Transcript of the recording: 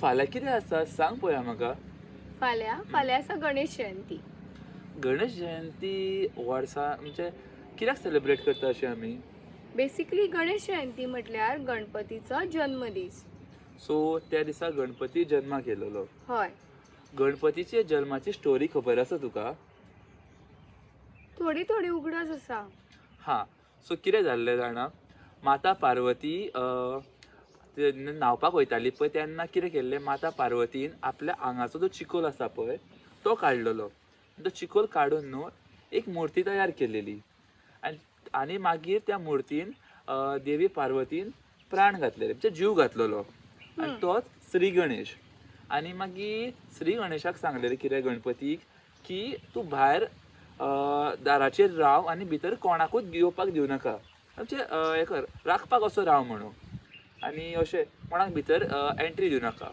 फाल्यां कितें आसा सांग पळोवया म्हाका. फाल्यां फाल्यां आसा गणेश जयंती. गणेश जयंती वर्सा म्हणजे कित्याक सेलिब्रेट करता अशें आमी? बेसिकली गणेश जयंती म्हटल्यार गणपतीचो जन्मदीस. सो त्या दिसा गणपती जल्माक येयलेलो. हय. गणपतीचे जल्माची स्टोरी खबर आसा तुका? थोडी थोडी उगडास आसा. हां, सो कितें जाल्लें जाणा, माता पार्वती ते न्हांवपाक वयताली पळय तेन्ना कितें केल्लें, माता पार्वतीन आपल्या आंगाचो जो चिकोल आसा पळय तो काडलेलो. तो चिकोल काडून न्हू एक मुर्ती तयार केलेली आनी आनी मागीर त्या मुर्तीन देवी पार्वतीन प्राण घातलेले, म्हणजे जीव घातलेलो आनी तोच श्री गणेश. आनी मागीर श्री गणेशाक सांगलेलें कितें गणपतीक की तूं भायर दाराचेर राव आनी भितर कोणाकूच येवपाक दिवं नाका, म्हणजे हें कर, राखपाक असो राव म्हणून, आनी अशें कोणाक भितर एंट्री दिवं नाका.